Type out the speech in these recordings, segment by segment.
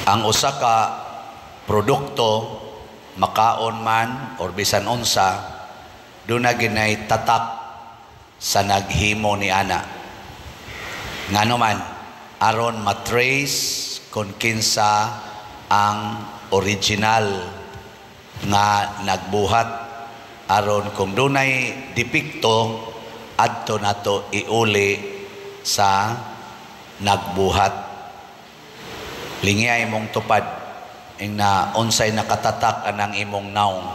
Ang usa ka produkto, makaon man or bisan unsa, duna ginay tatak sa naghimo ni ana. Ngano man? Aron matrace kung kinsa ang original nga nagbuhat, aron kung dunay depekto, adto nato iuli sa nagbuhat. Lingiay imong tupad ing na unsay nakatatak anang imong naong.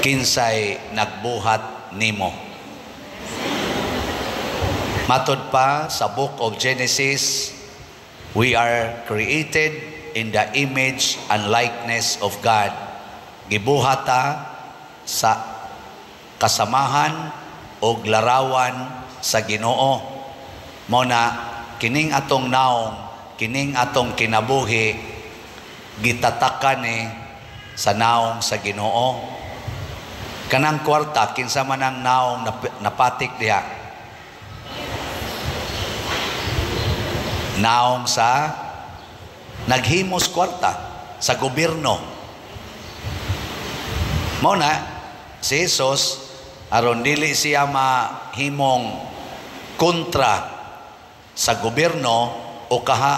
Kinsay nagbuhat nimo? Matod pa sa Book of Genesis, we are created in the image and likeness of God. Gibuhata sa kasamahan og larawan sa Ginoo. Mao na kining atong naong, kining atong kinabuhi, gitatakan ni sa naong sa Ginoo. Kanang kwarta, kinsa man ang naong napatik diha? Naong sa naghimos kwarta sa gobyerno. Mao na si Jesus, aron dili siya mahimong kontra sa gobyerno o kaha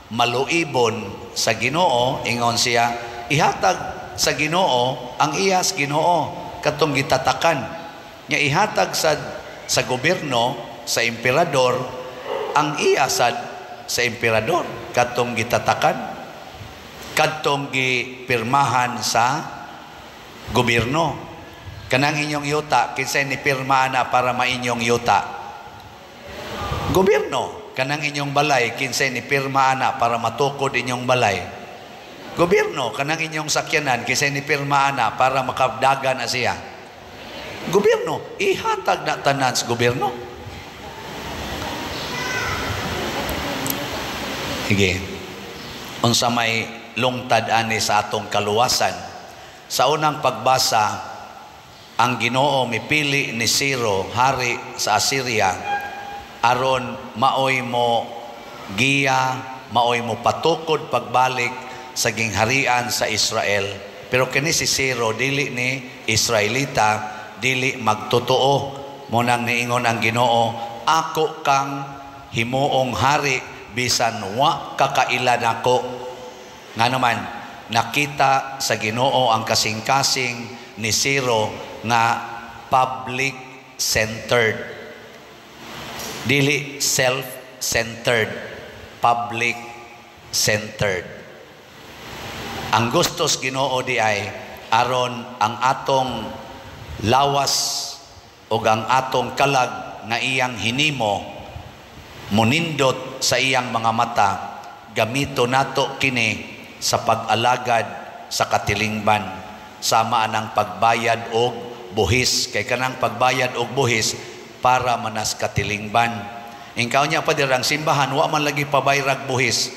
maluibon sa Ginoo, ingon siya, ihatag sa Ginoo ang iyas Ginoo katong gitatakan. Nya ihatag sa gobyerno, sa emperador, ang iyasad sa emperador katong gitatakan, katong gipirmahan sa gobyerno. Kanang inyong yuta, kinsay ni pirma na para mainyong yuta? Gobyerno. Kanang inyong balay, kinsay ni pirma na para matukod inyong balay? Gobyerno. Kanang inyong sakyanan, kinsay ni pirma na para makadaga na siya? Gobyerno. Ihatag na tanan sa gobyerno. Sige. Unsa may lungtad ani sa atong kaluwasan? Sa unang pagbasa, ang Ginoo mipili ni Ciro, hari sa Assyria, aron maoy mo giya, maoy mo patukod pagbalik sa gingharian sa Israel. Pero kini si Ciro dili ni Israelita, dili magtotoo. Mo nang niingon ang Ginoo, ako kang himuong hari bisan wa kakailan ako. Ngano man, nakita sa Ginoo ang kasing-kasing ni Ciro nga public-centered. Dili self-centered, public-centered. Ang gustos Ginoo di ay aron ang atong lawas o ang atong kalag nga iyang hinimo munindot sa iyang mga mata, gamito nato kini sa pag-alagad sa katilingban, sama anang pagbayad og buhis, kay kanang pagbayad og buhis para manas katilingban. Ingkaw niya pa dirang simbahan wa man lagi pabayrag buhis,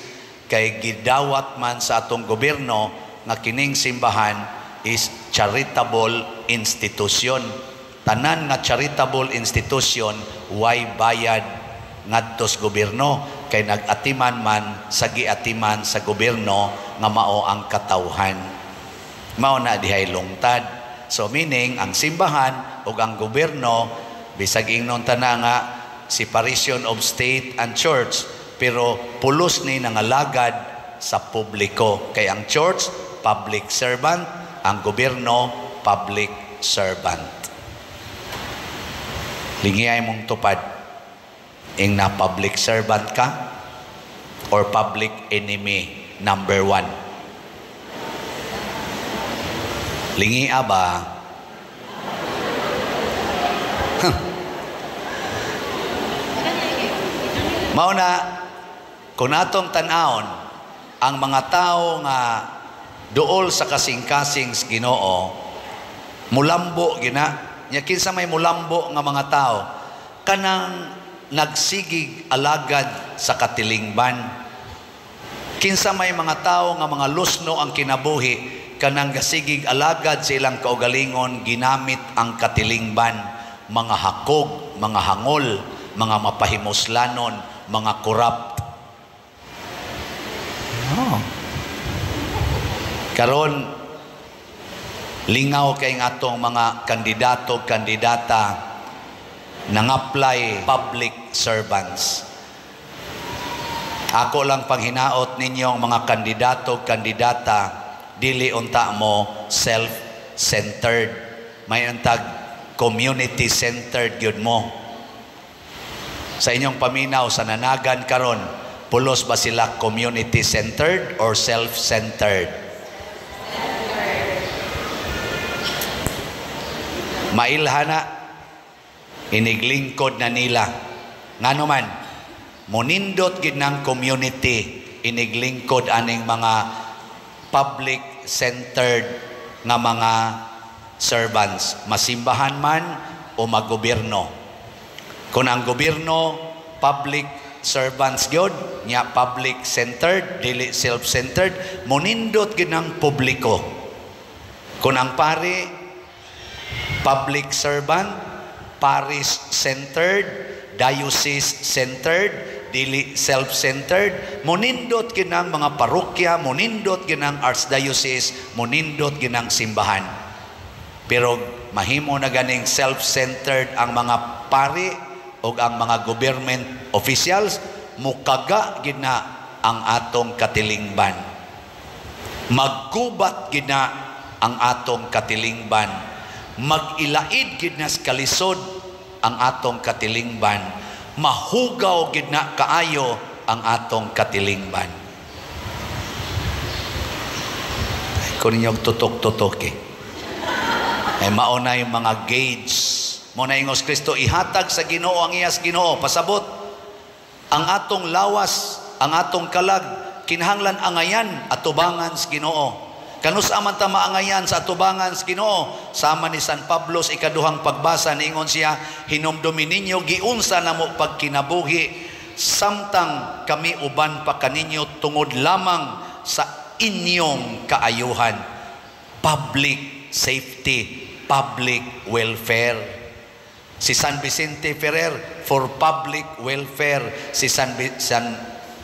kay gidawat man sa atong gobyerno nga kining simbahan is charitable institution. Tanan nga charitable institution way bayad ngadto sa gobyerno, kay nag-atiman man sa giatiman sa gobyerno nga mao ang katawhan. Mao na dihay lungtad. So meaning ang simbahan ug ang gobyerno, bisag ingnon tana nga separation of state and church, pero pulos ni nangalagad sa publiko, kay ang church public servant, ang gobyerno public servant. Lingiyay mong tupad ing na public servant ka or public enemy number one. Lingi ba? Mao na kung atong tan-awon ang mga tao nga duol sa kasing-kasing sa Ginoo, mulambo gina. Nya kinsa may mulambo nga mga tao? Kanang nagsigig alagad sa katilingban. Kinsa may mga tao nga mga lusno ang kinabuhi, kanang gasigig alagad sa ilang kaugalingon, ginamit ang katilingban, mga hakog, mga hangol, mga mapahimuslanon, mga corrupt. Oh. Karon lingaw kay atong mga kandidato, kandidata nang-apply public servants. Ako lang panghinaot ninyong mga kandidato, kandidata, dili unta mo self-centered. May untag community-centered gyud mo. Sa inyong paminaw sa nanagan karon, pulos ba sila community-centered or self-centered? Mailhana, iniglingkod na nila. Ngano man, monindot gid ng community, iniglingkod aning mga public-centered nga mga servants, masimbahan man o maggobyerno. Kung ang gobyerno public servants gyud, nya public-centered, dili self-centered, monindot gid ng publiko. Kung ang pari public servant, parish-centered, diocese-centered, dili self-centered, monindot ginang mga parokya, monindot ginang archdiocese, monindot ginang simbahan. Pero mahimo na ganing self-centered ang mga pari o ang mga government officials, mukaga gina ang atong katilingban. Maggubat gina ang atong katilingban. Mag-ilaid gid na sa kalisod ang atong katilingban. Mahugaw gid na kaayo ang atong katilingban. Kung ninyo tutok-tutok eh. Ay mauna yung mga gauge. Muna ingos Kristo, ihatag sa Ginoo ang iyas Ginoo. Pasabot, ang atong lawas, ang atong kalag, kinahanglan angayan atubangan sa Ginoo. Kanus aman ta maangayan sa atubangan sa Ginoo, sama ni San Pablo sa ikaduhang pagbasa, niingon siya, hinumdumi ninyo giunsa namo pagkinabuhi samtang kami uban pa kaninyo tungod lamang sa inyong kaayuhan. Public safety, public welfare. Si San Vicente Ferrer for public welfare. Si San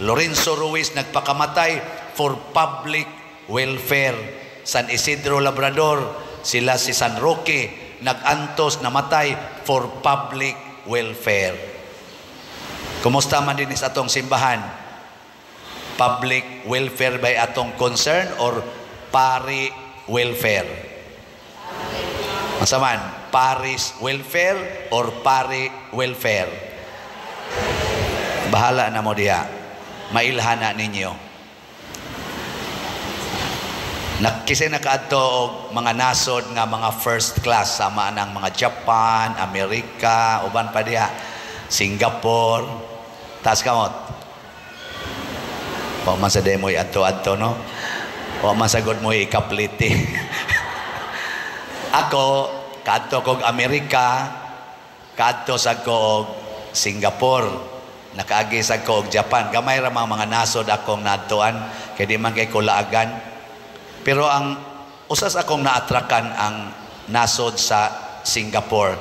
Lorenzo Ruiz nagpakamatay for public welfare. San Isidro Labrador, sila si San Roque, nag-antos, namatay for public welfare. Kumusta man din sa atong simbahan? Public welfare by atong concern or pari welfare? Masa man? Parish welfare or pari welfare? Bahala na mo diha. Mailhana ninyo. Kasi nakaadto og mga nasod nga mga first class sama nang mga Japan, Amerika, uban pa diha, Singapore. Taas kamot. Wa man sa demoy adto-adto, no? Wa man sa god mo'y ikapliti. Ako kaadto kog Amerika, kaadto sa ko og Singapore, nakaagi sa ko og Japan. Gamay ra mga nasod akong naadtoan kay di man kay kulaagan. Pero ang usas akong naatrakan ang nasod sa Singapore.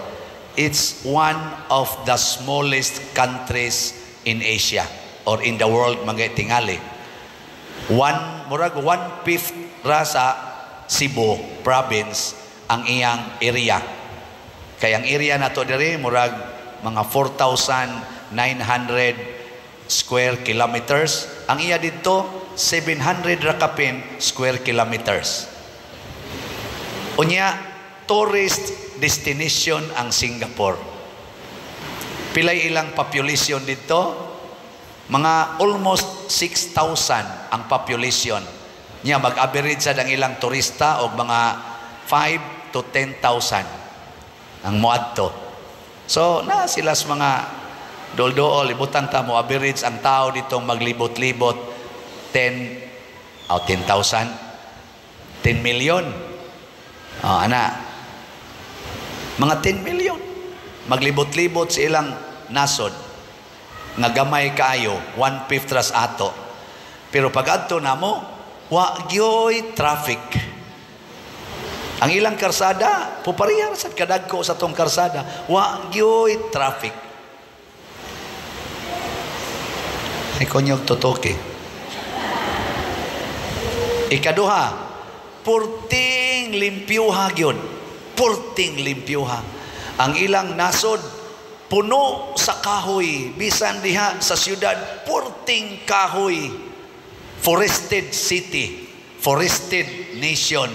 It's one of the smallest countries in Asia or in the world mga tingali. One murag 1/5 ra sa Cebu province ang iyang area. Kay ang area nato diri murag mga 4,900 square kilometers. Ang iya didto 700 ra kapin square kilometers. Unya, tourist destination ang Singapore. Pilay ilang population dito? Mga almost 6,000 ang population. Nya mag-average sad ang ilang turista og mga 5 to 10,000 ang moadto. So na sila sa mga dol-dool, ibutang ta mo average ang tao ditong maglibot-libot 10 o 10,000, 10 million. Oh, ana. Mga 10 million maglibot-libot sa ilang nasod nga gamay kaayo, 1/5 ras ato. Pero pag adto namo, wa gyoy traffic. Ang ilang karsada, pupariya ra sad kadagko sa tong karsada, wa gyoy traffic. Ay konyog tutoki. Ikaduha, purting limpyuha gyud. Purting limpyuha. Ang ilang nasod puno sa kahoy, bisan diha sa syudad purting kahoy. Forested city, forested nation.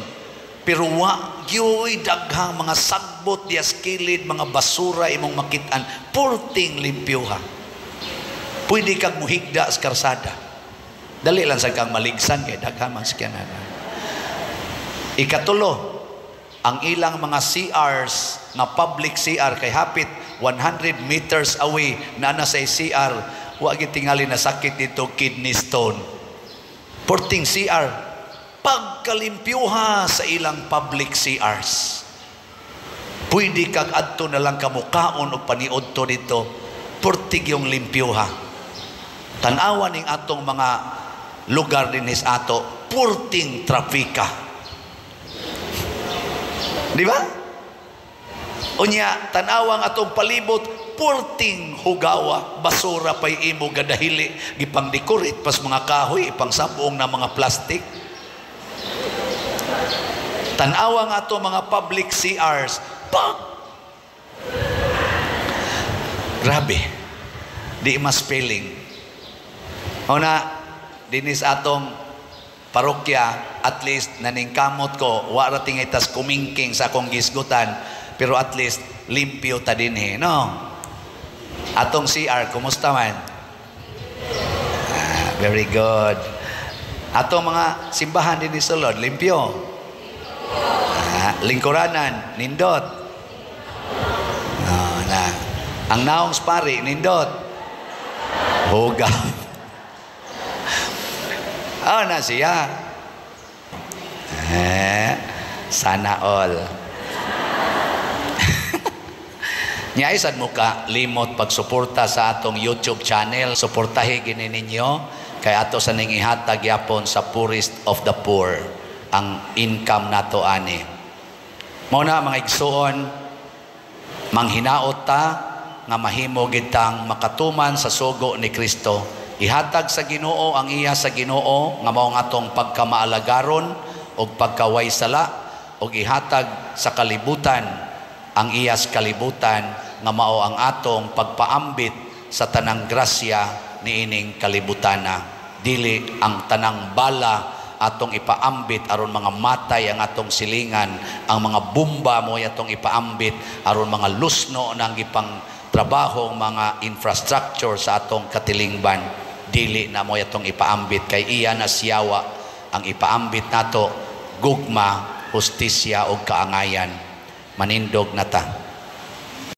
Pero wa gyoy daghang mga sagbot diya sa kilid, mga basura imong makitaan, purting limpyuha. Pwede kang muhigda sa karsada. Dali lang sa kang maligsan kay daghan man sakyanan. Ikatulo, ang ilang mga CRs nga public CR kay hapit 100 meters away na na sa CR, wa gyud tingali nasakit dito kidney stone. Purting CR, pagkalimpyuha sa ilang public CRs. Pwede kag adto na lang kamukaon o paniudto dito, purtig yung limpyuha. Tan-awa ning atong mga lugar dinhi sa ato, purting trafika. Di ba? Unya, tanawang atong palibot, purting hugawa, basura pa'y imo gadahili, gipang decorate pas mga kahoy, ipang sabong na mga plastic. Tanawang ato mga public CRs, pag grabe, di mas spelling. Una, dinis atong parokya, at least naningkamot ko, wa ra tingay tas kumingking sa akong gisgutan, pero at least limpyo ta dinhi, no? Atong CR, kumusta man? Ah, very good. Atong mga simbahan dinhi sulod, limpyo. Ah, lingkuranan, nindot. Oh, na. Ang naong pari, nindot. Hugaw. Oh, na siya. Eh, sana all. Nya sad mo ka limot pagsuporta sa atong YouTube channel. Suportahi gini ninyo kay ato sa ning ihatag yapon sa poorest of the poor ang income nato ani. Mao na, mga igsuon, manghinaot ta nga mahimo gitang makatuman sa sugo ni Kristo. Ihatag sa Ginoo ang iya sa Ginoo nga mao ang atong pagkamaalagaron ug pagkawaysala, ug ihatag sa kalibutan ang iyas kalibutan nga mao ang atong pagpaambit sa tanang grasya niining kalibutana. Dili ang tanang bala atong ipaambit aron mga matay ang atong silingan, ang mga bomba mo atong ipaambit aron mga lusno nang gipang trabaho mga infrastructure sa atong katilingban. Dili na mo atong ipaambit kay iya na siyawa ang ipaambit nato, gugma, hustisya ug kaangayan. Manindog na ta.